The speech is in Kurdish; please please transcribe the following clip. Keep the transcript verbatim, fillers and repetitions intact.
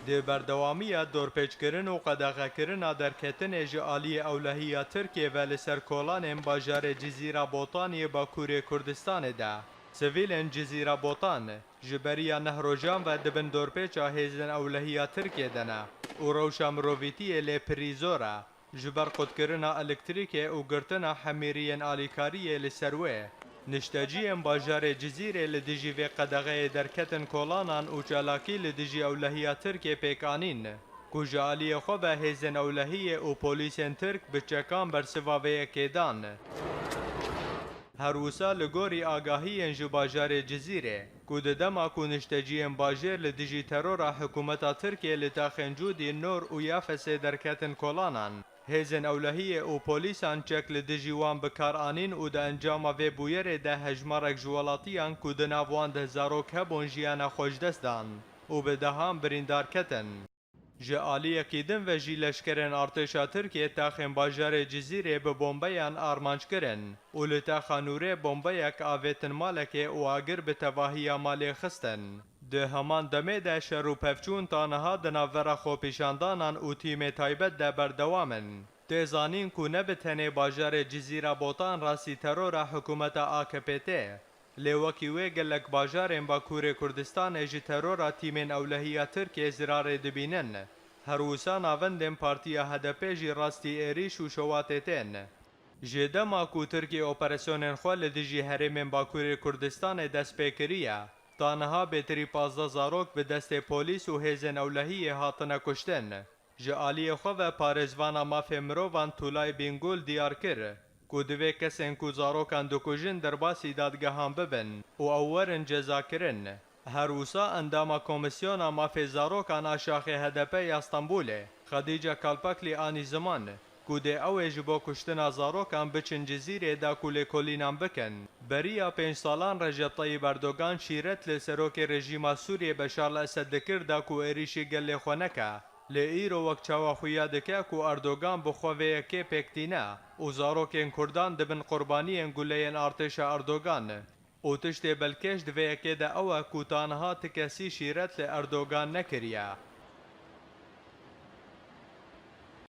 Di berdewamiya dorpêçkirin û qedexekirina derketinê ji aliyê ewlehiya Tirkiyê ve li ser kolanên bajarê Cizîra Botaniyê Bakurê Kurdistanê de, sivîlên Cizîra Botan ji beriya neh rojan ve di bin dorpêça hêzên ewlehiya Tirkiyê de ne û rewşa mirovîtiyê lê pirî zor e. Ji ber qutkirina elektrîkê û girtina hemîriyên alîkariyê li ser wê, nişteciyên bajarê Cizîrê li dijî vê qedexeyê derketin kolanan û çalakî li dijî ewlehiya Tirkê pêk anîn, ku ji aliyê xwe ve hêzên ewlehiyê û polîsên Tirk bi çekan bersiva vê yekê dan. Her wisa li gorî agahiyên ji bajarê Cizîrê, ku di dema ku nişteciyên bajêr li dijî terora hikûmeta Tirkiyê li taxên Cûdî, Nor û Yafesê derketin kolanan, hêzên ewlehiyê û polîsan çek li dijî wan bi kar anîn û di encama vê bûyerê de hejmarek ji welatiyan ku di nav wan de zarok hebûn jiyana xwe ji dest dan û bi dehan birîndar ketin. Ji aliyekî din ve jî leşkerên artêşa Tirkiyê taxên bajarê Cizîrê bi bombeyan armanc kirin û li taxa Nûrê bombeyek avêtin malekê û agir bi tevahiya malê xistin. Di heman demê de şer û pevçûn ta niha di navbera xwepîşandanan û tîmê taybet de berdewam in. Tê zanîn ku ne bi tenê bajarê Cizîra Botan rastî terora hikûmeta A K P tê, lê wekî wê gelek bajarên Bakurê Kurdistanê ji terora tîmên ewlehiya Tirkiyê zirarê dibînin. Her wisa navendên partiya H D P jî rastî êrîş û şewatê tên. Ji dema ku Tirkiye operasyonên xwe li dijî herêmên Bakurê Kurdistanê dest pê kiriye, ta niha bêtirî pazdeh zarok bi destê polîs û hêzên ewlehiyê hatine kuştin. Ji aliyê xwe ve parêzvana mafê mirovan Tulay Bingul diyar kir ku divê kesên ku zarokan dikujin derbasî dadgehan bibin û ew werin cezakirin. Her wisa endama Komîsyona Mafê Zarokan a şaxê H D P ya Stenbolê, Xedîce Kalpakli anî ziman ku dê ew ê ji bo kuştina zarokan biçin Cizîrê da ku lêkolînan bikin. Beriya pênc salan Recep Tayyip Erdogan şîret li serokê rejîma Sûriyê Beşar el-Esed dikir da ku êrîşî gelê xwe neke. Lê îro wek çawa xuya dike ku Erdogan bi xwe vê yekê pêk tîne û zarokên Kurdan dibin qurbaniyên guleyên artêşa Erdogan. Û tiştê belkêş di vê yekê de ew e ku ta niha ti kesî şîret li Erdogan nekiriye.